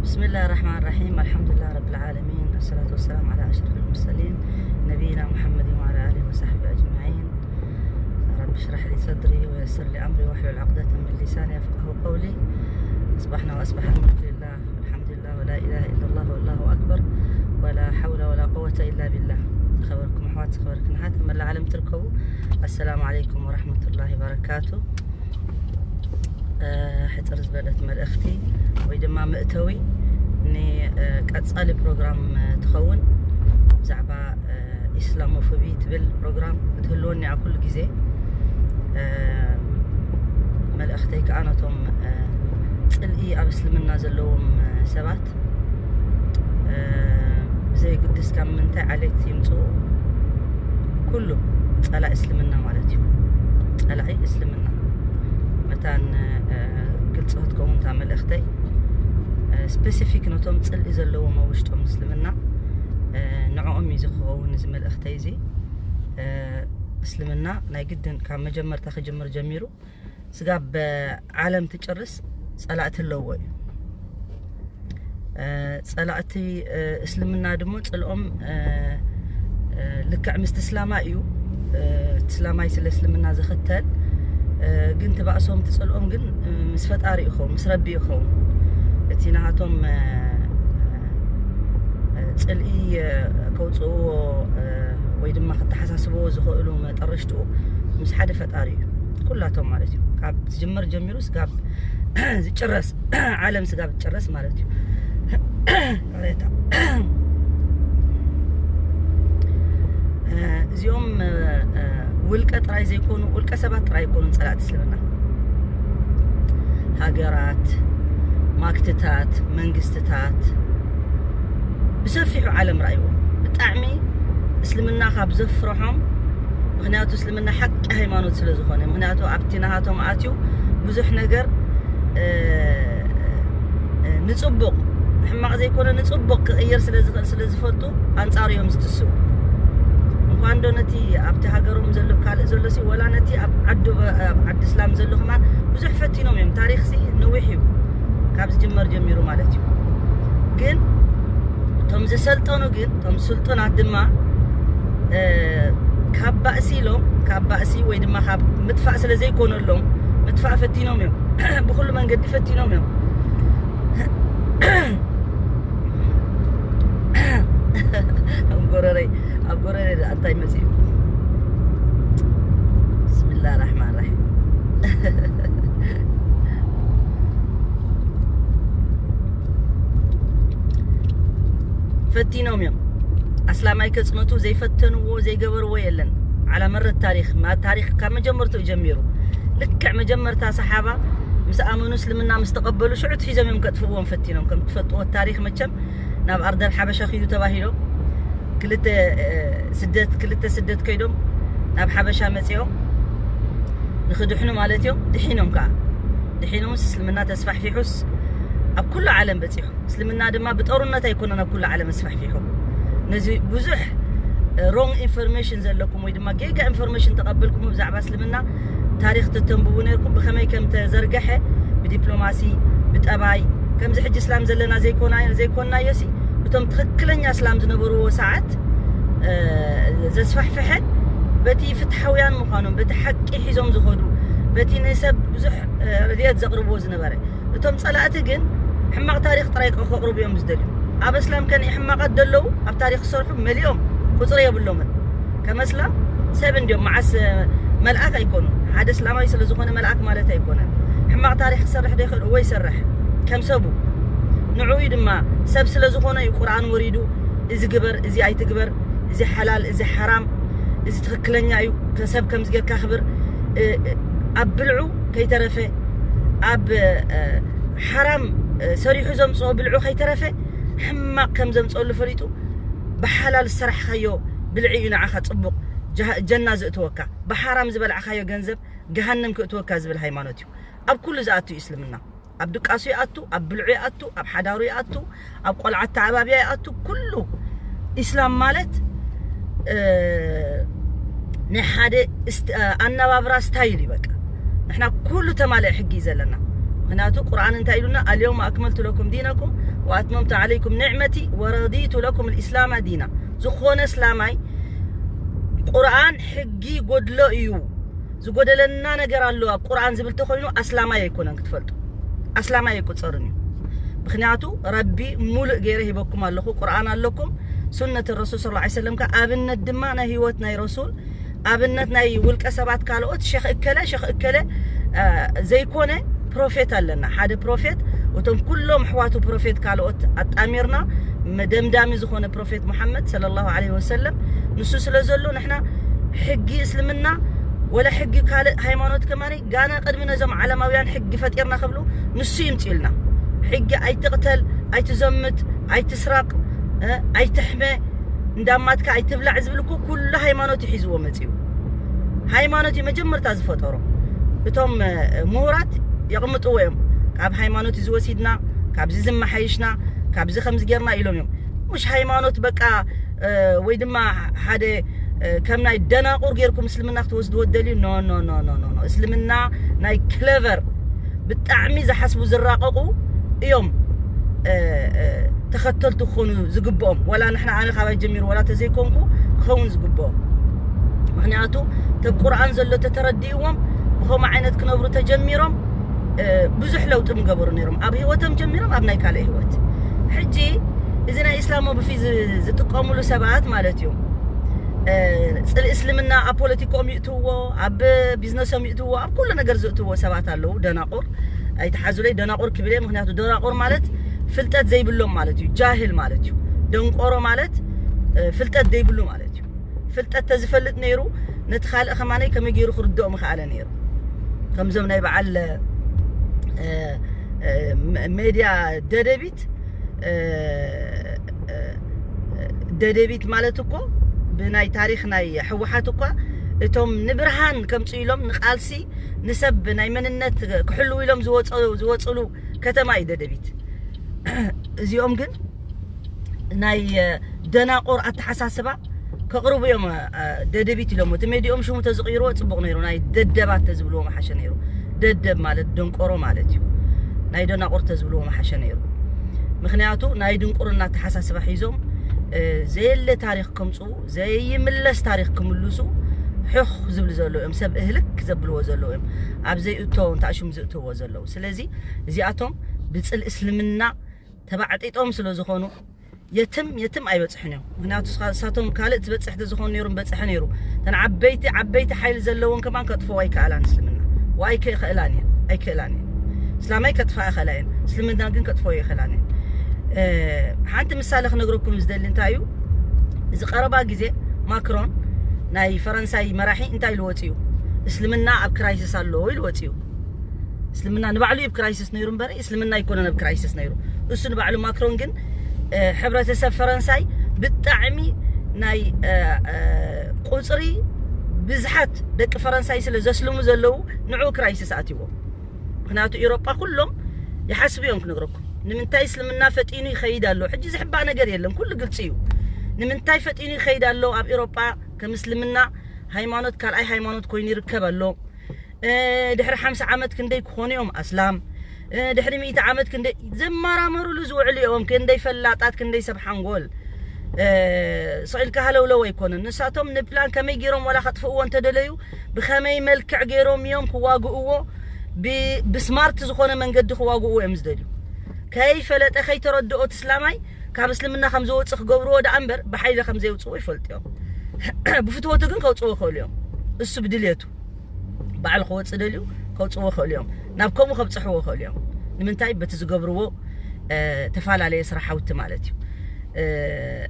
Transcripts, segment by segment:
بسم الله الرحمن الرحيم. الحمد لله رب العالمين. الصلاة والسلام على أشرف المرسلين نبينا محمد وعلى آله وصحبه أجمعين. رب اشرح لي صدري ويسر لي أمري واحلل عقدة من لساني يفقهوا قولي. أصبحنا وأصبح الملك لله، والحمد لله، ولا إله إلا الله، والله أكبر، ولا حول ولا قوة إلا بالله. خبركم أحوات، خبركم حات، من العالم تركبوا. السلام عليكم ورحمة الله وبركاته. ሕፅር ዝበለት መልእኽቲ ወይ ድማ መእተዊ ንቀፃሊ ፕሮግራም ትኸውን። ብዛዕባ ኢስላሞፎቢ ትብል ፕሮግራም ክትህልወኒ እያ ኩሉ ግዜ። መልእኽተይ ከዓ ነቶም ፅልኢ ኣብ እስልምና ዘለዎም ሰባት፣ ብዘይግድስ ካብ ምንታይ ዓሌት ይምፅኡ፣ ኩሉ ፀላኢ እስልምና ማለት እዩ። ፀላኢ እስልምና መታን ግልፂ ክትከውን እታ መልእኽተይ። ስፔሲፊክ ነቶም ፅልኢ ዘለዎም ኣብ ውሽጦም እስልምና፣ ንዕኦም እዩ ዝኸውን እዚ መልእኽተይ እዚ። እስልምና ናይ ግድን ካብ መጀመርታ ክጅምር ጀሚሩ ስጋብ ዓለም ትጭርስ ፀላእቲ ኣለዎ እዩ። ፀላእቲ እስልምና ድማ ፅልኦም ልክዕ ምስቲ እስላማይ እዩ። እቲ እስላማይ ስለ እስልምና ዝኽተል፣ ግን ትባእሶም ትፅልኦም ግን ምስ ፈጣሪ ይኸውን፣ ምስ ረቢ ይኸውን። እቲ ናሃቶም ፅልኢ ከውፅእዎ ወይ ድማ ክተሓሳስብዎ ዝኽእሉ መጠረሽትኡ ምስ ሓደ ፈጣሪ እዩ። ኩላቶም ማለት እዩ። ካብ ዝጅምር ጀሚሩ ስጋብ ዝጭረስ፣ ዓለም ስጋብ ዝጭረስ ማለት እዩ። እዚኦም ውልቀ ጥራይ ዘይኮኑ፣ ውልቀ ሰባት ጥራይ ኣይኮኑን ጸላእቲ እስልምና። ሃገራት፣ ማክትታት፣ መንግስትታት ብሰፊሑ ዓለም ረኣይዎ። ብጣዕሚ እስልምና ካብ ዘፍርሖም፣ ምክንያቱ እስልምና ሓቂ ሃይማኖት ስለ ዝኾነ፣ ምክንያቱ ኣብቲ ናሃቶም ኣትዩ ብዙሕ ነገር ንፅቡቕ፣ ሕማቕ ዘይኮነ ንፅቡቕ ክቕይር ስለ ዝኽእል ስለ ዝፈልጡ ኣንፃሩ እዮም ዝትስቡ። እንኳን ዶ ነቲ ኣብቲ ሃገሮም ዘሎ ካልእ ዘሎ ሲ፣ ወላ ነቲ ኣብ ዓዱ፣ ኣብ ዓዲ እስላም ዘሎ ከማን ብዙሕ ፈቲኖም እዮም። ታሪኽ ሲ ነዊሕ እዩ ካብ ዝጅመር ጀሚሩ ማለት እዩ። ግን እቶም ዝሰልጠኑ ግን፣ እቶም ስልጡናት ድማ ካብ ባእሲ ኢሎም፣ ካብ ባእሲ ወይ ድማ ካብ ምጥፋእ ስለ ዘይኮነሎም፣ ምጥፋእ ፈቲኖም እዮም። ብኩሉ መንገዲ ፈቲኖም እዮም። ኣብ ጎረረይ፣ ኣብ ጎረረይ ደኣ እንታይ መፅዩ? ብስምላህ ራሕማን ራሒም። ፈቲኖም እዮም። ኣስላማይ ከፅነቱ ዘይፈተንዎ ዘይገበርዎ የለን። ዓላ መረት ታሪኽ፣ ማ-፣ ታሪኽ ካብ መጀመርትኡ ጀሚሩ ልክዕ መጀመርታ ሰሓባ ምስ ኣመኑ፣ እስልምና ምስ ተቐበሉ ሽዑ ሒዞም እዮም ከጥፍእዎም ፈቲኖም። ከም ትፈልጥዎ ታሪኽ መቸም ናብ ኣርደል ሓበሻ ኪዱ ተባሂሎም ክልተ ስደት፣ ክልተ ስደት ከይዶም ናብ ሓበሻ መፂኦም ንክድሕኑ ማለት እዮም። ድሒኖም ከዓ፣ ድሒኖምስ እስልምና ተስፋሕፊሑስ ኣብ ኩሉ ዓለም በፂሑ። እስልምና ድማ ብጦርነት ኣይኮነን ኣብ ኩሉ ዓለም ኣስፋሕፊሑ። ነዚ ብዙሕ ሮንግ ኢንፎርሜሽን ዘለኩም ወይ ድማ ጌጋ ኢንፎርሜሽን ተቐበልኩም ብዛዕባ እስልምና ታሪኽ ተተንብቡ ነርኩም፣ ብኸመይ ከም ተዘርገሐ ብዲፕሎማሲ ብጠባይ። ከምዚ ሕጂ እስላም ዘለና ዘይኮና-፣ ዘይኮንናዮ ሲ፣ እቶም ትኽክለኛ እስላም ዝነበርዎ ሰዓት ዘስፋሕፍሐ በቲ ፍትሓውያን ምዃኖም፣ በቲ ሓቂ ሒዞም ዝኸዱ፣ በቲ ንሰብ ብዙሕ ረድኤት ዘቕርብዎ ዝነበረ። እቶም ጸላእቲ ግን ሕማቕ ታሪኽ ጥራይ ከቕርቡ እዮም ዝደልዩ። ኣብ እስላም ከ ሕማቓት ደለዉ ኣብ ታሪኽ ዝሰርሑ መሊኦም፣ ቁጽሪ የብሎምን። ከመስላ ሰብ እንዲዮም፣ መዓስ መልኣክ ኣይኮኑን። ሓደ እስላማዊ ስለ ዝኾነ መልኣክ ማለት ኣይኮነን። ሕማቕ ታሪኽ ክሰርሕ ዶ ይኽእል? እወ ይሰርሕ፣ ከም ሰቡ። ንዕኡ ድማ ሰብ ስለ ዝኾነ እዩ ቁርኣን ወሪዱ፣ እዚ ግበር፣ እዚ ኣይትግበር፣ እዚ ሓላል፣ እዚ ሓራም፣ እዚ ትኽክለኛ እዩ፣ ከሰብ ከምዚ ጌርካ ክብር፣ እ፣ እ፣ ኣብ ብልዑ ከይተረፈ፣ ኣብ፣ እ፣ ሓራም፣ እ፣ ሰሪሑ ዘምጽኦ ብልዑ ከይተረፈ ሕማቕ ከም ዘምጽኦሉ ፈሊጡ፣ ብሓላል ዝሰራሕካዮ ብልዒ እዩ ንዓኻ ጽቡቕ ጀሃ-፣ ጀና ዘእትወካ፣ ብሓራም ዝበላዕካዮ ገንዘብ ገሃነም ክእትወካ ዝብል ሃይማኖት እዩ። ኣብ ኩሉ ዝኣቱ እዩ እስልምና። ኣብ ድቃሱ ይኣቱ፣ ኣብ ብልዑ ይኣቱ፣ ኣብ ሓዳሩ ይኣቱ፣ ኣብ ቆልዓ ኣተዓባብያ ይኣቱ። ኩሉ ኢስላም ማለት፣ እ፣ ናይ ሓደ እስት-፣ እ፣ ኣነባብራ ስታይል እዩ በቃ። ንሕና ኩሉ ተማልአ ሕጊ እዩ ዘለና። ምክንያቱ ቁርኣን እንታይ ኢሉና? "ኣልየውመ ኣክመልቱ ለኩም ዲነኩም وأتممت عليكم نعمتي ورضيت لكم الإسلام دينا። ዝኾነ እስላማይ ቁርኣን ሕጊ ጎድሎ እዩ፣ ዝጎደለና ነገር ኣሎ ኣብ ቁርኣን ዝብል ተኮይኑ ኣስላማይ ኣይኮነን ክትፈልጡ። ኣስላማይ ኣይቁጸርን እዩ። ምክንያቱ ረቢ ሙሉእ ገይረ ሂበኩም ኣለኹ፣ ቁርኣን ኣለኩም፣ ሱነት ረሱል ሰለላሁ ዐለይሂ ወሰለም ከ ኣብነት ድማ ናይ ህይወት ናይ ረሱል ኣብነት ናይ ውልቀ ሰባት ካልኦት ሸኽ እከለ ሸኽ እከለ ዘይኮነ ፕሮፌት ኣለና። ሓደ ፕሮፌት እቶም ኩሎም ኣሕዋቱ ፕሮፌት ካልኦት ኣጣሚርና መደምዳሚ ዝኾነ ፕሮፌት ሙሓመድ ሰለላሁ ዐለይሂ ወሰለም ንሱ ስለ ዘሎ ንሕና ሕጊ እስልምና ወላ ሕጊ ካልእ ሃይማኖት ከማኒ ጋና ቅድሚ ነዞም ዓለማውያን ሕጊ ፈጢርና ክብሉ ንሱ ይምፅእልና። ሕጊ ኣይትቕተል፣ ኣይትዘምት፣ ኣይትስረቕ፣ ኣይትሕመ፣ እንዳማትካ ኣይትብላዕ ዝብል እኮ ኩሉ ሃይማኖት እዩ ሒዝዎ መፂኡ። ሃይማኖት እዩ መጀመርታ ዝፈጠሮ። እቶም ምሁራት የቕምጥዎ እዮም። ካብ ሃይማኖት እዚ ወሲድና፣ ካብዚ ዝመሓይሽና፣ ካብዚ ከምዚ ጌርና ኢሎም እዮም። ሙሽ ሃይማኖት በቃ ወይ ድማ ሓደ ከም ናይ ደናቁር ጌርኩም እስልምና ክትወስድዎ ደልዩ። ኖ ኖ ኖ ኖ ኖ። እስልምና ናይ ክለቨር ብጣዕሚ ዝሓስቡ ዝራቀቁ እዮም ተኸተልቲ ክኾኑ ዝግብኦም። ወላ ንሕና ኣነ ካባይ ጀሚሩ ወላ ተዘይኮንኩ ክኸውን ዝግብኦም። ምክንያቱ ተብ ቁርኣን ዘሎ ተተረዲእዎም ብኸምኡ ዓይነት ክነብሩ ተጀሚሮም ብዙሕ ለውጢ ምገበሩ ነይሮም ኣብ ህይወቶም ጀሚሮም ኣብ ናይ ካልእ ህይወት። ሕጂ እዚ ናይ እስላሞብፊ ዝጥቀሙሉ ሰባት ማለት እዩ። ፅል እስልምና ኣብ ፖለቲካኦም ይእትዎ፣ ኣብ ቢዝነሶም ይእትዎ፣ ኣብ ኩሉ ነገር ዝእትዎ ሰባት ኣለዉ። ደናቁር ኣይተሓዙለይ ደናቁር ክብል እየ። ምክንያቱ ደናቁር ማለት ፍልጠት ዘይብሎም ማለት እዩ። ጃህል ማለት እዩ። ደንቆሮ ማለት ፍልጠት ዘይብሉ ማለት እዩ። ፍልጠት ተዝፈልጥ ነይሩ ነቲ ካልእ ከማነይ ከመይ ገይሩ ክርድኦ ምኽኣለ ነይሩ። ከምዞም ናይ በዓል ሜድያ ደደቢት ደደቢት ማለት እኮ ብናይ ታሪኽ ናይ ሕወሓት እኳ እቶም ንብርሃን ከምፅኡ ኢሎም ንቃልሲ ንሰብ ናይ መንነት ክሕልው ኢሎም ዝወፅሉ ከተማ እዩ ደደቢት። እዚኦም ግን ናይ ደናቆር ኣተሓሳስባ ከቕርቡ እዮም። ደደቢት ኢሎም እቲ ሜድኦም ሽሙ ተዝቕይርዎ ፅቡቕ ነይሩ። ናይ ደደባት ተዝብልዎ መሓሸ ነይሩ። ደደብ ማለት ደንቆሮ ማለት እዩ። ናይ ደናቁር ተዝብልዎ መሓሸ ነይሩ። ምክንያቱ ናይ ድንቁርና ኣተሓሳስባ ሒዞም ዘየለ ታሪክ ከምፅኡ ዘይምለስ ታሪክ ክምልሱ ሕኽ ዝብል ዘለዉ እዮም። ሰብ እህልክ ዘብልዎ ዘለዉ እዮም። ኣብ ዘይእቶ እንታሽም ዝእትዎ ዘለዉ። ስለዚ እዚኣቶም ብፅል እስልምና ተባዕጢጦም ስለ ዝኾኑ የትም የትም ኣይበፅሕን እዮም። ምክንያቱ ንሳቶም ካልእ ትበፅሕ ተዝኾኑ ነይሩ በፅሐ ነይሩ። እተን ዓበይቲ ዓበይቲ ሓይሊ ዘለውን ከማን ከጥፍኦ ኣይከኣላን እስልምና ኣይክእላን እየን ኣይክእላን እየን። እስላማይ ከጥፋ ይኸላ እየን፣ እስልምና ግን ከጥፍኦ ይኸላን እየን። ሓንቲ ምሳሌ ክነግረኩም ዝደሊ እንታይ እዩ፣ እዚ ቀረባ ግዜ ማክሮን ናይ ፈረንሳይ መራሒ እንታይ ኢሉ ወፂኡ? እስልምና ኣብ ክራይሲስ ኣለዎ ኢሉ ወፂኡ። እስልምና ንባዕሉ እዩ ክራይሲስ ነይሩ እምበር እስልምና ኣይኮነን ኣብ ክራይሲስ ነይሩ። እሱ ንባዕሉ ማክሮን ግን ሕብረተሰብ ፈረንሳይ ብጣዕሚ ናይ ቁፅሪ ብዝሓት ደቂ ፈረንሳይ ስለ ዘስልሙ ዘለዉ ንዑ ክራይሲስ ኣትዎ። ምክንያቱ ኤሮጳ ኩሎም ይሓስቡ እዮም ክነግረኩም። ንምንታይ እስልምና ፈጢኑ ይኸይድ ኣሎ? ሕጂ ዝሕባእ ነገር የለን፣ ኩሉ ግልፂ እዩ። ንምንታይ ፈጢኑ ይኸይድ ኣሎ? ኣብ ኤሮጳ ከም እስልምና ሃይማኖት ካልኣይ ሃይማኖት ኮይኑ ይርከብ ኣሎ። ድሕሪ ሓምሳ ዓመት ክንደይ ክኾኑ እዮም ኣስላም፣ ድሕሪ ሚእቲ ዓመት ክንደይ ዘመራመሩሉ ዝውዕሉ እዮም። ክንደይ ፈላጣት፣ ክንደይ ሰብ ሓንጎል ስቕ ኢልካ ሃለውለው ኣይኮነን። ንሳቶም ንፕላን ከመይ ገይሮም ዋላ ከጥፍእዎ እንተደለዩ ብኸመይ መልክዕ ገይሮም እዮም ክዋግእዎ፣ ብስማርት ዝኾነ መንገዲ ክዋግእዎ እዮም ዝደልዩ። ከይፈለጠ ከይተረድኦ እቲ እስላማይ ካብ እስልምና ከም ዝወፅእ ክገብርዎ ደኣ እምበር ብሓይሊ ከም ዘየውፅዎ ይፈልጡ እዮም። ብፍትወቱ ግን ከውፅዎ ይኽእሉ እዮም። እሱ ብድልየቱ ባዕሉ ክወፅእ ደልዩ ከውፅዎ ይኽእሉ እዮም። ናብ ከምኡ ከብፅሕዎ ይኽእሉ እዮም። ንምንታይ? በቲ ዝገብርዎ ተፈላለየ ስራሓውቲ ማለት እዩ።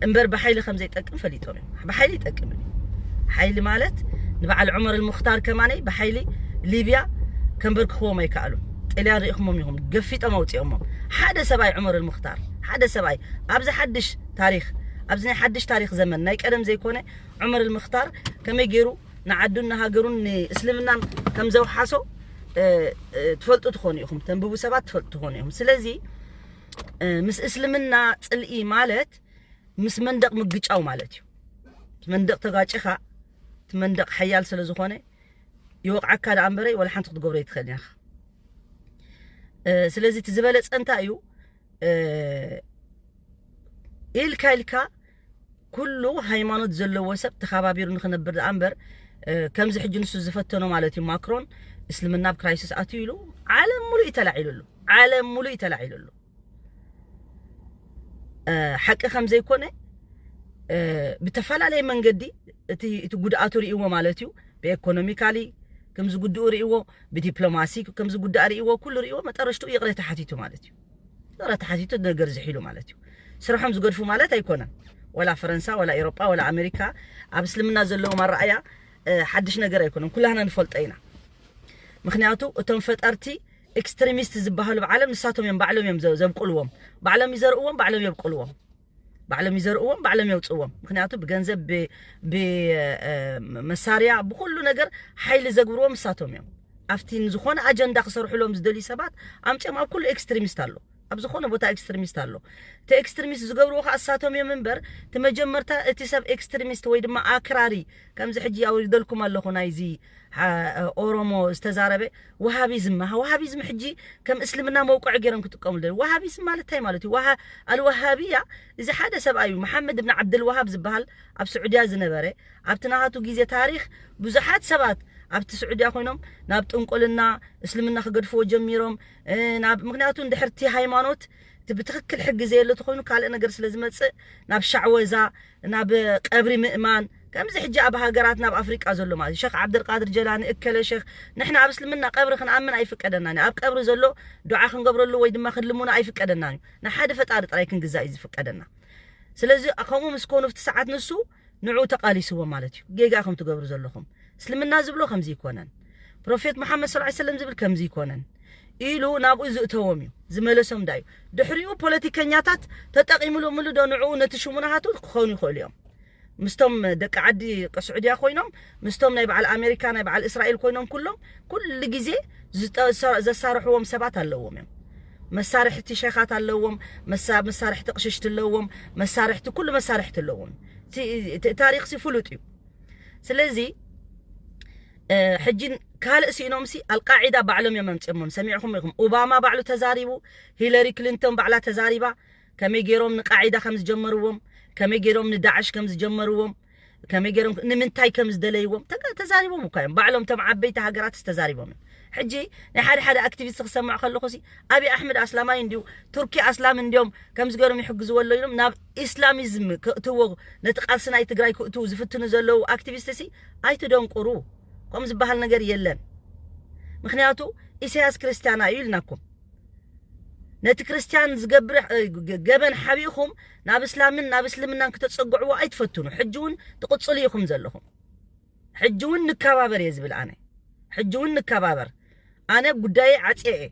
እምበር ብሓይሊ ከም ዘይጠቅም ፈሊጦም እዮም። ብሓይሊ ይጠቅም እዩ። ሓይሊ ማለት ንበዓል ዑመር ኣልሙኽታር ከማነይ ብሓይሊ ሊብያ ከንበርክኽዎም ኣይከኣሉን። ጥልያን ርኢኹሞም ኢኹም፣ ገፊጦም ኣውፂኦሞም። ሓደ ሰብኣይ ዑመር ኣልሙኽታር፣ ሓደ ሰብኣይ ኣብዚ ሓድሽ ታሪኽ፣ ኣብዚ ናይ ሓድሽ ታሪኽ ዘመን ናይ ቀደም ዘይኮነ ዑመር ኣልሙኽታር ከመይ ገይሩ ንዓዱን ንሃገሩን ንእስልምናን ከም ዘውሓሶ ትፈልጡ ትኾኑ ኢኹም። ተንብቡ ሰባት ትፈልጡ ትኾኑ ኢኹም። ስለዚ ምስ እስልምና ፅልኢ ማለት ምስ መንደቕ ምግጫው ማለት እዩ። መንደቕ ተጋጭኻ እቲ መንደቕ ሓያል ስለ ዝኾነ ይወቕዓካ ደኣ እምበረይ ወላ ሓንቲ ክትገብሮ ኣይትኽእልን ኢኻ። ስለዚ እቲ ዝበለፀ እንታይ እዩ? ኢልካ ኢልካ ኩሉ ሃይማኖት ዘለዎ ሰብ ተኸባቢሩ ንኽነብር ደኣ እምበር፣ እ፣ ከምዚ ሕጂ ንሱ ዝፈተኖ ማለት እዩ። ማክሮን እስልምና ኣብ ክራይሲስ ኣትዩ ኢሉ ዓለም ሙሉእ እዩ ተላዒሉ ኣሎ። ዓለም ሙሉእ እዩ ተላዒሉ ኣሎ። እ፣ ሓቂ ከም ዘይኮነ፣ እ፣ ብተፈላለየ መንገዲ እቲ፣ እቲ ጉድኣቱ ርእይዎ ማለት እዩ። ብኤኮኖሚካሊ ከም ዝጉድኡ ርእይዎ፣ ብዲፕሎማሲ ከም ዝጉዳእ ርእይዎ፣ ኩሉ ርእይዎ፣ መጠረሽትኡ ይቕሬታ ሓቲቱ ማለት እዩ። ይቕሬታ ሓቲቱ ነገር ዝሒሉ ማለት እዩ። ስርሖም ዝገድፉ ማለት ኣይኮነን። ወላ ፈረንሳ፣ ወላ ኤሮጳ፣ ወላ ኣሜሪካ ኣብ እስልምና ዘለዎም ኣረኣያ፣ እ፣ ሓድሽ ነገር ኣይኮነን። ኩላህና ንፈልጦ ኢና። ምኽንያቱ እቶም ፈጠርቲ ኤክስትሪሚስት ዝበሃሉ ብዓለም ንሳቶም እዮም፣ ባዕሎም እዮም ዘ-፣ ዘብቁልዎም። ባዕሎም ይዘርእዎም፣ ባዕሎም የብቁልዎም። ባዕሎም ይዘርእዎም፣ ባዕሎም የውፅዎም። ምኽንያቱ ብገንዘብ፣ ብ-፣ ብ-፣ እ፣ መሳርያ፣ ብኩሉ ነገር ሓይሊ ዘግብርዎም ንሳቶም እዮም። ኣብቲ ንዝኾነ ኣጀንዳ ክሰርሕሎም ዝደልዩ ሰባት ኣምፅኦም ኣብ ኩሉ ኤክስትሪሚስት ኣሎ። ኣብ ዝኾነ ቦታ ኤክስትሪሚስት ኣሎ። እቲ ኤክስትሪሚስት ዝገብርዎ ከዓ እሳቶም እዮም እምበር፣ እቲ መጀመርታ እቲ ሰብ ኤክስትሪሚስት ወይ ድማ ኣክራሪ፣ ከምዚ ሕጂ ኣውሪደልኩም ኣለኹ ናይዚ ሓ-፣ ኦሮሞ ዝተዛረበ፣ ወሃቢዝም፣ ወሃቢዝም ሕጂ ከም እስልምና መውቅዒ ገይሮም ክጥቀሙሉ ደለዩ። ወሃቢዝም ማለት እንታይ ማለት እዩ? ወሃ-፣ ኣልወሃቢያ፣ እዚ ሓደ ሰብኣይ እዩ፣ መሓመድ እብን ዓብደልወሃብ ዝበሃል፣ ኣብ ስዑድያ ዝነበረ፣ ኣብቲ ናሃቱ ግዜ ታሪኽ ብዙሓት ሰባት ኣብቲ ስዑድያ ኮይኖም ናብ ጥንቁልና፣ እስልምና ክገድፍዎ ጀሚሮም፣ እ፣ ናብ፣ ምኽንያቱ እንድሕር እቲ ሃይማኖት እቲ ብትኽክል ሕጊ ዘየሎ ተኾይኑ ካልእ ነገር ስለ ዝመጽእ ናብ ሻዕወዛ፣ ናብ ቀብሪ ምእማን፣ ከምዚ ሕጂ ኣብ ሃገራት ናብ ኣፍሪቃ ዘሎ ማለት እዩ። ሸኽ ዓብደልቃድር ጀላኒ፣ እከለ ሸኽ፣ ንሕና ኣብ እስልምና ቀብሪ ክንኣምን ኣይፍቀደናን እዩ። ኣብ ቀብሪ ዘሎ ዱዓ ክንገብረሉ ወይ ድማ ክንልምኖ ኣይፍቀደናን እዩ። ንሓደ ፈጣሪ ጥራይ ክንግዛእ እዩ ዝፍቀደና። ስለዚ ከምኡ ምስ ኮኑ ኣብቲ ሰዓት ንሱ ንዕኡ ተቓሊስዎ ማለት እዩ። ጌጋ ኢኹም ትገብሩ ዘለኹም። እስልምና ዝብሎ ከምዚ ይኮነን። ፕሮፌት መሓመድ ሰለላሁ ዐለይሂ ወሰለም ዝብል ከምዚ ይኮነን ኢሉ ናብኡ ዝእተዎም እዩ። ዝመለሶም ዳ እዩ። ድሕሪኡ ፖለቲከኛታት ተጠቒሙሉ ምሉ ዶ ንዕኡ ነቲ ሽሙ ናሃቱ ክኾኑ ይኽእሉ እዮም። ምስቶም ደቂ ዓዲ ስዑድያ ኮይኖም፣ ምስቶም ናይ በዓል ኣሜሪካ፣ ናይ በዓል እስራኤል ኮይኖም ኩሎም ኩሉ ግዜ ዝጠ-፣ ዘሳርሕዎም ሰባት ኣለዎም እዮም። መሳርሕቲ ሸኻት ኣለዎም፣ መሳ-፣ መሳርሕቲ ቅሽሽቲ ኣለዎም፣ መሳርሕቲ፣ ኩሉ መሳርሕቲ ኣለዎም። እቲ፣ እቲ ታሪኽሲ ፍሉጥ እዩ። ስለዚ፣ እ፣ ሕጂ ካልእ ስኢኖምሲ ኣልቃዒዳ ባዕሎም እዮም ኣምፅኦሞም። ሰሚዕኹም ኢኹም። ኦባማ ባዕሉ ተዛሪቡ፣ ሂለሪ ክሊንቶን ባዕላ ተዛሪባ፣ ከመይ ገይሮም ንቃዒዳ ከም ዝጀመርዎም፣ ከመይ ገይሮም ንዳዕሽ ከም ዝጀመርዎም፣ ከመይ ገይሮም ንምንታይ ከም ዝደለይዎም ተጋ-፣ ተዛሪቦም እኳ እዮም። ባዕሎም እቶም ዓበይቲ ሃገራትስ ተዛሪቦም እዮም። ሕጂ ናይ ሓደ ሓደ ኣክቲቪስት ክሰምዕ ከለኹ ሲ፣ ኣብይ ኣሕመድ ኣስላማይ እንድዩ፣ ቱርኪ ኣስላም እንድዮም፣ ከምዚ ገይሮም ይሕግዝዎ ኣለዉ ኢሎም ናብ ኢስላሚዝም ክእትዎ፣ ነቲ ቃልሲ ናይ ትግራይ ክእትዉ ዝፍትኑ ዘለዉ ኣክቲቪስት ሲ ኣይትደንቁሩ። ከምኡ ዝበሃል ነገር የለን። ምኽንያቱ ኢሳያስ ክርስትያና እዩ ኢልናኩም። ነቲ ክርስትያን ዝገብር፣ እ፣ ገ-፣ ገበን ሓቢእኹም ናብ እስላምን ናብ እስልምናን ክተጸግዕዎ ኣይትፈትኑ። ሕጂ እውን ትቕጽሉ ኢኹም ዘለኹም። ሕጂ እውን ንከባበር እየ ዝብል ኣነ። ሕጂ እውን ንከባበር። ኣነ ጉዳየ ዓጽየ እየ።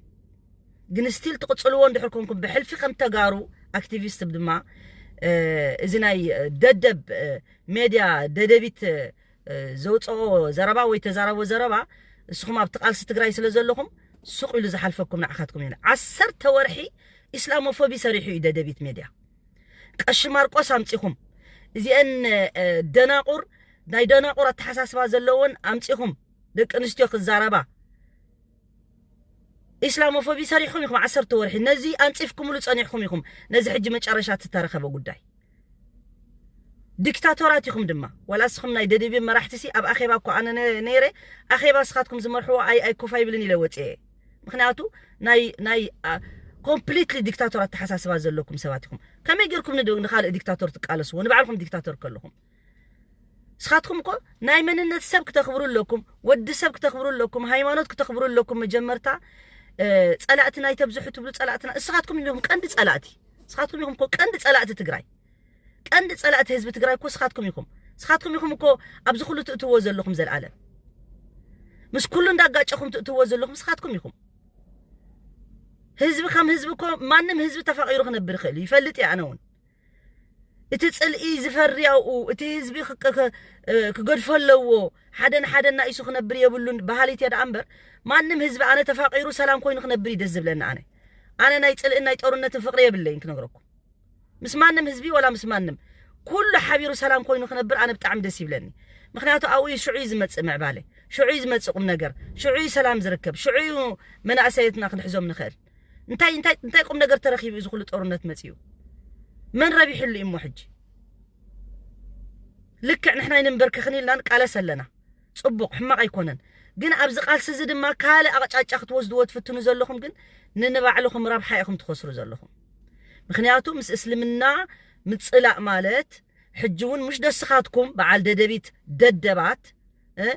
ግን ስቲል ትቕጽልዎ እንድሕር ኮንኩም ብሕልፊ ከም ተጋሩ ኣክቲቪስት ድማ፣ እ፣ እዚ ናይ፣ እ፣ ደደብ፣ እ፣ ሜድያ ደደቢት፣ እ፣ ዘውፅኦ ዘረባ ወይ ተዛረቦ ዘረባ፣ ንስኹም ኣብቲ ቃልሲ ትግራይ ስለ ዘለኹም ሱቕ ኢሉ ዝሓልፈኩም ንዓኻትኩም እዩ። ዓሰርተ ወርሒ ኢስላሞፎቢ ሰሪሑ እዩ ደደቢት ሜድያ። ቀሺ ማርቆስ ኣምፂኹም፣ እዚአን፣ እ፣ ደናቁር፣ ናይ ደናቁር ኣተሓሳስባ ዘለወን ኣምፂኹም፣ ደቂ ኣንስትዮ ክዛረባ ኢስላሞፎቢ ሰሪሕኩም ኢኹም ዓሰርተ ወርሒ። ነዚ ኣንፂፍኩምሉ ፀኒሕኩም ኢኹም። ነዚ ሕጂ መጨረሻ እተረኸበ ጉዳይ። ዲክታቶራት ኢኹም ድማ። ዋላ እስኹም ናይ ደደቢት መራሕቲ ሲ ኣብ ኣኼባ እኮ ኣነ ነ-፣ ነይረ፣ ኣኼባ እስኻትኩም ዝመርሕዎ ኣይ-፣ ኣይኮፍ ኣይብልን ኢለ ወፅየ። ምኽንያቱ ናይ፣ ናይ፣ ኣ፣ ኮምፕሊትሊ ዲክታቶር ኣተሓሳስባ ዘለኩም ሰባት ኢኹም። ከመይ ጌርኩም ንድ-፣ ንኻልእ ዲክታቶር ትቃለስዎ? ንባዕልኩም ዲክታቶር ከለኹም። ንስኻትኩም እኮ ናይ መንነት ሰብ ክተኽብሩ ኣለኩም፣ ወዲ ሰብ ክተኽብሩ ኣለኩም፣ ሃይማኖት ክተኽብሩ ኣለኩም። መጀመርታ፣ እ፣ ጸላእቲ ናይ ተብዝሑ ትብሉ ጸላእትና፣ እስኻትኩም ኢኹም ቀንዲ ጸላእቲ። እስኻትኩም ኢኹም እኮ ቀንዲ ጸላእቲ ትግራይ። ቀንዲ ጸላእቲ ህዝቢ ትግራይ እኮ እስኻትኩም ኢኹም። እስኻትኩም ኢኹም እኮ ኣብዚ ኩሉ ትእትዎ ዘለኹም ዘልኣለም። ምስ ኩሉ እንዳጋጨኹም ትእትዎ ዘለኹም እስኻትኩም ኢኹም። ህዝቢ ከም ህዝቢ እኮ ማንም ህዝቢ ተፋቒሩ ክነብር ይኽእል እዩ። ይፈልጥ እየ ኣነ እውን። እቲ ጽልኢ ዝፈሪ ኣብኡ፣ እቲ ህዝቢ ክቅ-፣ ክ-፣ እ፣ ክገድፎ ኣለዎ፣ ሓደ ንሓደ እናኢሱ ክነብር የብሉን በሃሊት እየ ደኣ እምበር፣ ማንም ህዝቢ ኣነ ተፋቒሩ ሰላም ኮይኑ ክነብር እዩ ደስ ዝብለኒ ኣነ። ኣነ ናይ ጽልእን ናይ ጦርነትን ፍቕሪ የብለይን ክነግረኩም። ምስ ማንም ህዝቢ ወላ ምስ ማንም፣ ኩሉ ሓቢሩ ሰላም ኮይኑ ክነብር ኣነ ብጣዕሚ ደስ ይብለኒ። ምኽንያቱ ኣብኡ እዩ፣ ሽዑ እዩ ዝመጽእ ምዕባለ፣ ሽዑ እዩ ዝመጽእ ቁም ነገር፣ ሽዑ እዩ ሰላም ዝርከብ፣ ሽዑ እዩ መናእሰየትና ክንሕዞም ንኽእል። እንታይ፣ እንታይ፣ እንታይ ቁም ነገር ተረኺቡ እዩ እዚ ኩሉ ጦርነት መጺኡ? መን ረቢሕሉ እሞ ሕጂ? ልክዕ ንሕና ኣይንንበርክኽን ኢልና ንቃለስ ኣለና። ጽቡቕ፣ ሕማቕ ኣይኮነን። ግን ኣብዚ ቃልሲ እዚ ድማ ካልእ ኣቕጫጫ ክትወስድዎ ትፍትኑ ዘለኹም ግን ንንባዕልኹም ረብሓ ኢኹም ትኸስሩ ዘለኹም። ምኽንያቱ ምስ እስልምና ምጽላእ ማለት ሕጂ እውን ምሽ ደስኻትኩም በዓል ደደቢት ደደባት፣ እ?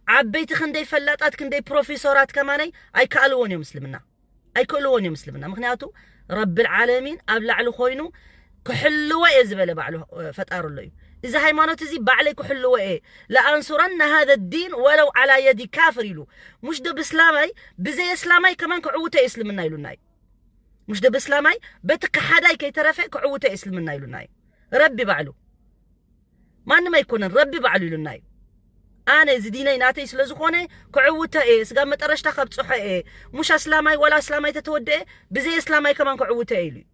ዓበይቲ ክንደይ ፈላጣት ክንደይ ፕሮፌሶራት ከማነይ ኣይከኣልዎን እዮም እስልምና። ኣይክእልዎን እዮም እስልምና። ምኽንያቱ ረብል ዓለሚን ኣብ ላዕሊ ኮይኑ ክሕልዎ እየ ዝበለ ባዕሉ፣ እ፣ ፈጣሪ ኣሎ እዩ። እዚ ሃይማኖት እዚ ባዕለይ ክሕልዎ እየ። ለኣንሱረና ሃዘ ዲን ወለው ዓላ የዲ ካፍር ኢሉ። ሙሽ ዶ ብስላማይ፣ ብዘይ እስላማይ ከማን ክዕውተ እዩ እስልምና ኢሉና እዩ። ሙሽ ዶ ብስላማይ በቲ ከሓዳይ ከይተረፈ ክዕውተ እዩ እስልምና ኢሉና እዩ። ረቢ ባዕሉ። ማንም ኣይኮነን፣ ረቢ ባዕሉ ኢሉና እዩ። ኣነ እዚ ዲነይ ናተይ ስለ ዝኾነ ክዕውተ እየ፣ ስጋብ መጠረሽታ ከብጽሖ እየ። ሙሽ ኣስላማይ ወላ ኣስላማይ ተተወደአ፣ ብዘይ ኣስላማይ ከማን ክዕውተ እየ ኢሉ እዩ።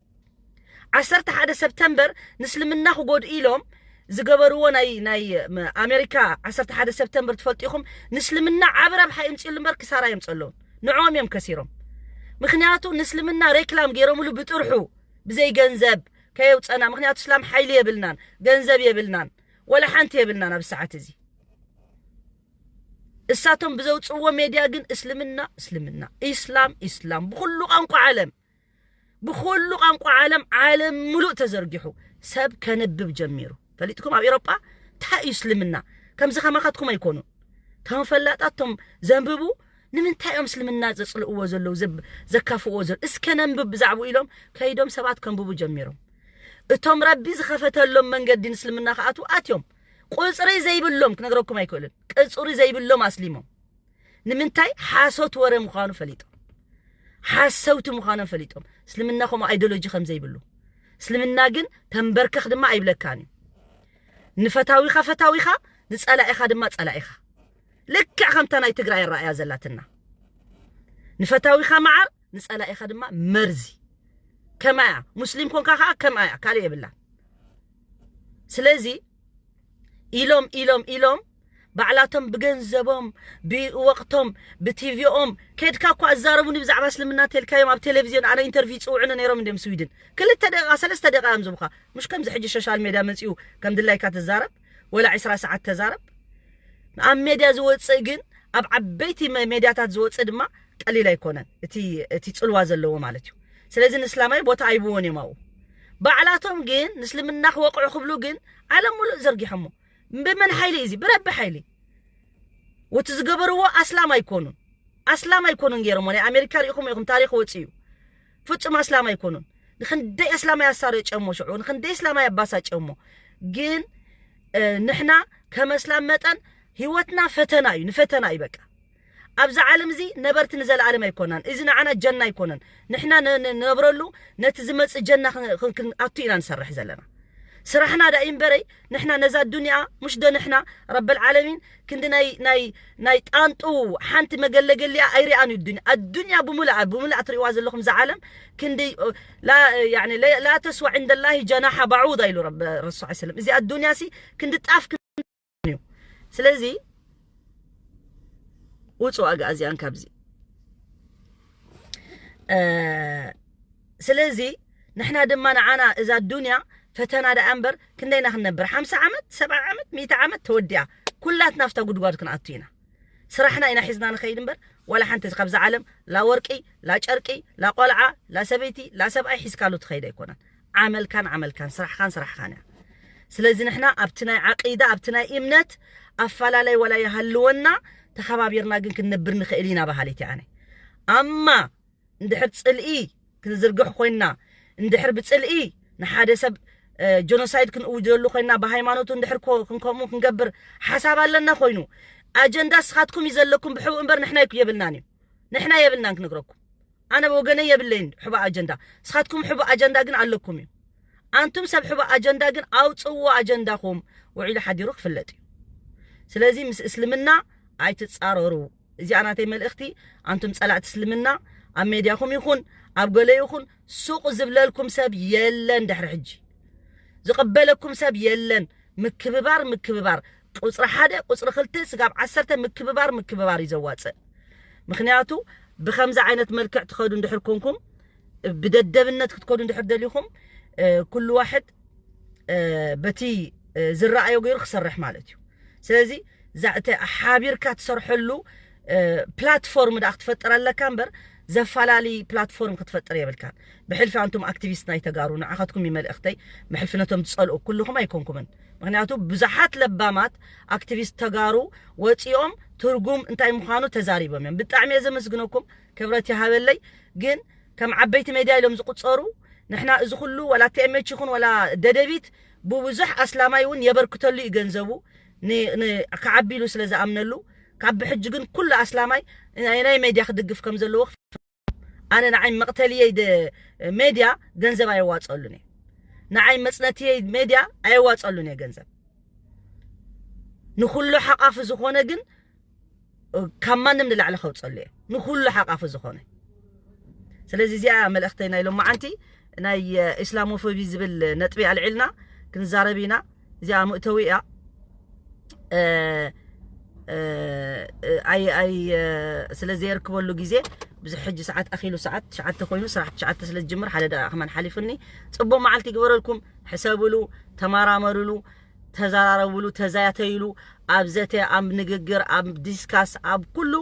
ዓሰርተ ሓደ ሰፕተምበር ንስልምና ክጎድኡ ኢሎም ዝገበርዎ ናይ፣ ናይ፣ ም-፣ ኣሜሪካ ዓሰርተ ሓደ ሰፕተምበር ትፈልጡ ኢኹም። ንስልምና ዓቢ ረብሓ የምጽእሉ እምበር ክሳራ የምጸለውን። ንዕኦም እዮም ከሲሮም። ምኽንያቱ ንስልምና ሬክላም ገይሮምሉ ብጥርሑ፣ ብዘይ ገንዘብ ከየውጸና። ምኽንያቱ እስላም ሓይሊ የብልናን፣ ገንዘብ የብልናን፣ ወላ ሓንቲ የብልናን ኣብ ሰዓት እዚ። እሳቶም ብዘውጽእዎ ሜድያ ግን እስልምና፣ እስልምና፣ ኢስላም፣ ኢስላም፣ ብኹሉ ቋንቋ ዓለም፣ ብኹሉ ቋንቋ ዓለም፣ ዓለም ሙሉእ ተዘርጊሑ ሰብ ከነብብ ጀሚሩ። ፈሊጥኩም ኣብ ኤሮጳ እንታይ እዩ እስልምና? ከምዚ ከማኻትኩም ኣይኮኑን። እቶም ፈላጣት፣ እቶም ዘንብቡ፣ ንምንታይ እዮም እስልምና ዘጽልእዎ ዘለዉ፣ ዘብ-፣ ዘካፍእዎ ዘለዉ? እስከ ነንብብ ብዛዕባኡ ኢሎም ከይዶም ሰባት ከንብቡ ጀሚሮም። እቶም ረቢ ዝኸፈተሎም መንገዲ ንእስልምና ክኣትዉ ኣትዮም። ቁጽሪ ዘይብሎም ክነግረኩም ኣይክእልን። ቅጽሪ ዘይብሎም ኣስሊሞም። ንምንታይ? ሓሶት ወረ ምዃኑ ፈሊጦም። ሓሰውቲ ምዃኖም ፈሊጦም። እስልምና ከምኡ ኣይዲዮሎጂ ከም ዘይብሉ። እስልምና ግን ተንበርከኽ ድማ ኣይብለካን እዩ። ንፈታዊኻ ፈታዊኻ፣ ንጸላኢኻ ድማ ጸላኢኻ። ልክዕ ከምታ ናይ ትግራይ ኣረኣያ ዘላትና። ንፈታዊኻ መዓር፣ ንጸላኢኻ ድማ መርዚ። ከምኣ እያ። ሙስሊም ኮንካ ከኣ ከምኣ እያ። ካልእ የብላን። ስለዚ ኢሎም፣ ኢሎም፣ ኢሎም ባዕላቶም ብገንዘቦም፣ ብወቕቶም፣ ብቲቪኦም፣ ከድካ እኳ ኣዛረቡኒ ብዛዕባ እስልምና ተልካዮም ኣብ ቴሌቪዝዮን ኣነ ኢንተርቪው ይጽውዑኒ ነይሮም እንድዮም ስዊድን። ክልተ ደቂቓ፣ ሰለስተ ደቂቓ እዮም ዝብኻ። ምሽ ከምዚ ሕጂ ሶሻል ሜድያ መጺኡ ከም ድላይካ ትዛረብ፣ ወላ ዕስራ ሰዓት ተዛረብ። ኣብ ሜድያ ዝወጽእ ግን፣ ኣብ ዓበይቲ መ-፣ ሜድያታት ዝወጽእ ድማ ቀሊል ኣይኮነን። እቲ፣ እቲ ጽልዋ ዘለዎ ማለት እዩ። ስለዚ ንእስላማይ ቦታ ኣይብዎን እዮም ኣብኡ። ባዕላቶም ግን ንእስልምና ክወቕዑ ክብሉ ግን ዓለም ሙሉእ ዘርጊሖሞ። ብመን ሓይሊ እዩ እዚ? ብረቢ ሓይሊ። ወቲ ዝገበርዎ ኣስላም ኣይኮኑን። ኣስላም ኣይኮኑን ገይሮሞ። ናይ ኣሜሪካ ሪኢኹም ኢኹም፣ ታሪኽ ወፂኡ። ፍጹም ኣስላም ኣይኮኑን። ንክንደይ ኣስላማይ ኣሳረጨሞ ሽዑ፣ ንክንደይ ኣስላማይ ኣባሳጨሞ። ግን፣ እ፣ ንሕና ከም ኣስላም መጠን ህይወትና ፈተና እዩ፣ ንፈተና እዩ በቃ። ኣብዚ ዓለም እዚ ነበርቲ ንዘለኣለም ኣይኮናን። እዚ ንዓና ጀና ኣይኮነን። ንሕና ነ-፣ ነ-፣ ንነብረሉ ነቲ ዝመጽእ ጀና ክን-፣ ክን-፣ ክንኣቱ ኢና ንሰርሕ ዘለና። ስራሕና ዳ እዩ እምበረይ፣ ንሕና ነዛ ዱንያ፣ ሙሽ ዶ ንሕና ረበል ዓለሚን ክንዲ ናይ፣ ናይ፣ ናይ ጣንጡ ሓንቲ መገለገሊኣ ኣይሪኣን እዩ ዱንያ። ኣዱንያ ብሙሉኣ፣ ብሙሉኣ ትሪእዋ ዘለኹም እዛ ዓለም ክንዲ፣ ላ፣ ያኒ፣ ላ፣ ላ ተስዋ ዕንደላሂ ጀናሓ ባዑዳ ኢሉ ረብ-፣ ረሱል ሰለላሁ ዐለይሂ ወሰለም። እዚ ኣዱንያ ሲ ክንዲ ጣፍ እዩ። ስለዚ ውጹ ኣግኣዝያን ካብዚ። እ፣ ስለዚ ንሕና ድማ ንዓና እዛ ዱንያ ፈተና ደኣ እምበር ክንደይና ክንነብር? ሓምሳ ዓመት፣ ሰብዓ ዓመት፣ ሚእቲ ዓመት ተወዲኣ። ኩላትና ኣብታ ጉድጓድ ክንኣቱ ኢና። ስራሕና ኢና ሒዝና ንኸይድ እምበር ዋላ ሓንቲ ካብዛ ዓለም ላ ወርቂ፣ ላ ጨርቂ፣ ላ ቆልዓ፣ ላ ሰበይቲ፣ ላ ሰብኣይ ሒዝካሉ ትኸይድ ኣይኮነን። ዓመልካን ዓመልካን፣ ስራሕካን ስራሕካን እያ። ስለዚ ንሕና ኣብቲ ናይ ዓቂዳ፣ ኣብቲ ናይ እምነት ኣፈላለይ ዋላ ይሃልወና፣ ተኸባቢርና ግን ክንነብር ንኽእል ኢና በሃሊት እየ ኣነ። ኣማ እንድሕር ጽልኢ ክንዝርግሕ ኮይንና፣ እንድሕር ብጽልኢ ንሓደ ሰብ፣ እ፣ ጀኖሳይድ ክንእውጀሉ ኮይንና፣ ብሃይማኖቱ እንድሕር ኮ-፣ ክንከምኡ ክንገብር ሓሳብ ኣለና ኮይኑ፣ ኣጀንዳ ንስኻትኩም እዩ ዘለኩም ብሕቡእ እምበር ንሕና ይክ-፣ የብልናን እዩ። ንሕና የብልናን ክነግረኩም። ኣነ ብወገነይ የብለይን ሕቡእ ኣጀንዳ። ንስኻትኩም ሕቡእ ኣጀንዳ ግን ኣለኩም እዩ። ኣንቱም ሰብ ሕቡእ ኣጀንዳ ግን ኣውጽእዎ ኣጀንዳኹም። ውዒሉ ሓዲሩ ክፍለጥ እዩ። ስለዚ ምስ እስልምና ኣይትጻረሩ። እዚኣ ናተይ መልእኽቲ። ኣንቱም ጸላእቲ እስልምና ኣብ ሜድያኹም ይኹን ኣብ ገለ ይኹን ሱቕ ዝብለልኩም ሰብ የለን። ድሕሪ ሕጂ ዝቕበለኩም ሰብ የለን። ምክብባር፣ ምክብባር። ቁጽሪ ሓደ፣ ቁጽሪ ክልተ፣ ስጋብ ዓሰርተ ምክብባር፣ ምክብባር እዩ ዘዋጽእ። ምኽንያቱ ብኸምዚ ዓይነት መልክዕ ትኸዱ እንድሕር ኮንኩም፣ ብደደብነት ክትከዱ እንድሕር ደሊኹም፣ እ፣ ኩሉ ዋሕድ በቲ ዝረኣዮ ገይሩ ክሰርሕ ማለት እዩ። ስለዚ እዛ እቲ ሓቢርካ ትሰርሐሉ ፕላትፎርም ዳ ክትፈጥር ኣለካ እምበር ዘፈላለይ ፕላትፎርም ክትፈጥር የብልካን። ብሕልፊ ኣንቱም ኣክቲቪስት ናይ ተጋሩ ንዓኻትኩም ይመልእኽተይ። ብሕልፊ ነቶም ትጸልኡ ኩልኹም ኣይኮንኩምን። ምክንያቱ ብዙሓት ለባማት ኣክቲቪስት ተጋሩ ወፂኦም ትርጉም እንታይ ምዃኑ ተዛሪቦም እዮም። ብጣዕሚ እየ ዘመስግነኩም፣ ክብረት ይሃበለይ። ግን ከም ዓበይቲ ሜድያ ኢሎም ዝቁፀሩ ንሕና እዚ ኩሉ ወላ ቲኤምኤች ይኹን ወላ ደደቢት ብብዙሕ ኣስላማይ እውን የበርክተሉ እዩ ገንዘቡ ክዓቢሉ ስለ ዝኣምነሉ። ካብ ብሕጂ ግን ኩሉ ኣስላማይ ናይ ሜድያ ክድግፍ ከም ዘለዎ ኣነ ንዓይ መቕተልየይ ሜድያ ገንዘብ ኣየዋፀሉን እየ። ንዓይ መፅነትየይ ሜድያ ኣየዋፀሉን እየ ገንዘብ። ንኩሉ ሓቃፊ ዝኾነ ግን ካብ ማንም ንላዕሊ ከውፀሉ እየ፣ ንኩሉ ሓቃፊ ዝኾነ። ስለዚ እዚኣ መልእኽተይ ናይ ሎማዓንቲ ናይ ኢስላሞፎቢ ዝብል ነጥቢ ኣልዒልና ክንዛረብ ኢና። እዚኣ ምእተዊ እያ። ኣይ ኣይ ስለ ዘየርክበሉ ግዜ ብዙሕ ሕጂ ሰዓት ኣኺሉ፣ ሰዓት ትሽዓተ ኮይኑ፣ ስራሕ ትሽዓተ ስለ ዝጅምር ሓደ ደቂቃ ከማን ሓሊፉኒ። ፅቡቅ መዓልቲ ይግበረልኩም። ሕሰብሉ፣ ተመራመርሉ፣ ተዘራረብሉ፣ ተዛተይሉ። ኣብ ዘተ፣ ኣብ ንግግር፣ ኣብ ዲስካስ፣ ኣብ ኩሉ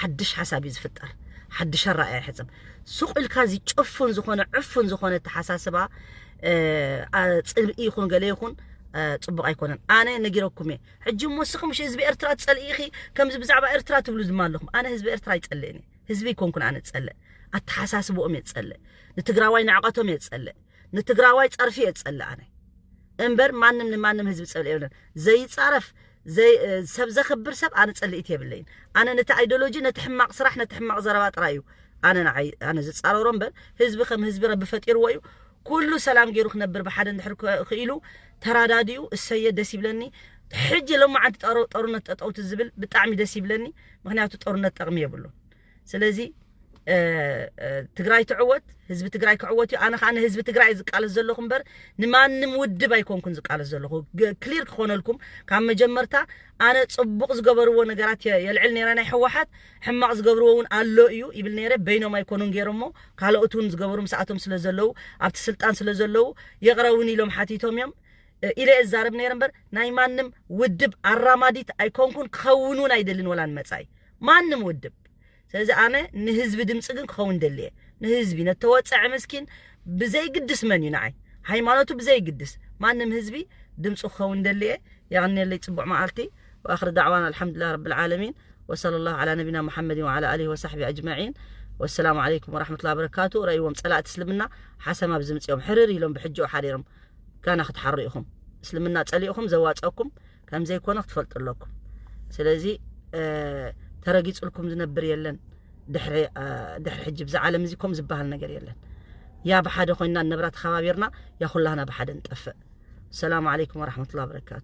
ሓድሽ ሓሳብ እዩ ዝፍጠር። ሓድሽ ኣረኣእያ ይሕፅብ። ሱቕ ኢልካ እዚ ጭፉን ዝኾነ፣ ዕፉን ዝኾነ ኣተሓሳስባ ፅልኢ ይኹን ገለ ይኹን ፅቡቕ ኣይኮነን። ኣነ ነጊረኩም እየ። ሕጂ እሞ ንስኹም ምሽ ህዝቢ ኤርትራ ትጸልኢ ኢኺ፣ ከምዚ ብዛዕባ ኤርትራ ትብሉ ድማ ኣለኹም። ኣነ ህዝቢ ኤርትራ ኣይጸልእን እየ። ህዝቢ ኣይኮንኩን ኣነ ዝጸልእ፣ ኣተሓሳስብኦም እየ ዝጸልእ። ንትግራዋይ ንዕቐቶም እየ ዝጸልእ። ንትግራዋይ ጸርፊ እየ ዝጸልእ ኣነ። እምበር ማንም ንማንም ህዝቢ ጸልእ የብለን። ዘይጻረፍ፣ ዘይ-፣ ሰብ ዘኽብር ሰብ ኣነ ጸልኢት የብለይን። ኣነ ነቲ ኣይዲዮሎጂ፣ ነቲ ሕማቕ ስራሕ፣ ነቲ ሕማቕ ዘረባ ጥራይ እዩ ኣነ ንዓይ፣ ኣነ ዝጻረሮ እምበር ህዝቢ ከም ህዝቢ ረቢ ፈጢርዎ እዩ። ኩሉ ሰላም ገይሩ ክነብር ብሓደ እንድሕር ክ-፣ ክኢሉ ተራዳዲኡ እሰየ ደስ ይብለኒ። ሕጂ ሎማዓንቲ ጠሮ-፣ ጦርነት ጠጠውቲ ዝብል ብጣዕሚ ደስ ይብለኒ። ምክንያቱ ጦርነት ጠቕሚ የብሉን። ስለዚ ትግራይ ትዕወት፣ ህዝቢ ትግራይ ክዕወት እዩ። ኣነ ከዓ ንህዝቢ ትግራይ ዝቃለስ ዘለኹ እምበር ንማንም ውድብ ኣይኮንኩን ዝቃለስ ዘለኹ። ክሊር ክኾነልኩም፣ ካብ መጀመርታ ኣነ ፅቡቕ ዝገበርዎ ነገራት የልዕል ነይረ። ናይ ህወሓት ሕማቕ ዝገብርዎ እውን ኣሎ እዩ ይብል ነይረ። በይኖም ኣይኮኑን ገይሮሞ፣ ካልኦት እውን ዝገበሩ ምስኣቶም ስለ ዘለዉ፣ ኣብቲ ስልጣን ስለ ዘለዉ ይቕረ እውን ኢሎም ሓቲቶም እዮም ኢለ እዛረብ ነይረ እምበር ናይ ማንም ውድብ ኣራማዲት ኣይኮንኩን፣ ክኸውን እውን ኣይደልን ወላ ንመፃኢ ማንም ውድብ። ስለዚ ኣነ ንህዝቢ ድምፂ ግን ክኸውን ደልየ። ንህዝቢ ነተወፀዐ ምስኪን ብዘይግድስ መን እዩ ንዓይ፣ ሃይማኖቱ ብዘይግድስ ማንም ህዝቢ ድምፁ ክኸውን ደልየ። የቐንየለይ፣ ፅቡቕ መዓልቲ። وآخر دعوانا الحمد لله رب العالمين، وصلى الله على نبينا محمد وعلى آله وصحبه أجمعين، والسلام عليكم ورحمة الله وبركاته። ረእይዎም ፀላእቲ እስልምና ሓሰማ ብዝምፅኦም ሕርር ኢሎም ብሕጂኡ ሓዲሮም ጋና ክትሓሩ ኢኹም። እስልምና ፀሊእኹም ዘዋፀኩም ከም ዘይኮነ ክትፈልጡ ኣለኩም። ስለዚ ተረጊፅልኩም ዝነብር የለን። ድሕሪ ሕጂ ብዛ ዓለም እዚ ከም ዝበሃል ነገር የለን። ያ ብሓደ ኮይና ነብራ ተኸባቢርና ያ ኩላህና ብሓደ ንጠፍእ። ሰላም ዓለይኩም ወራሕመቱላ በረካቱ።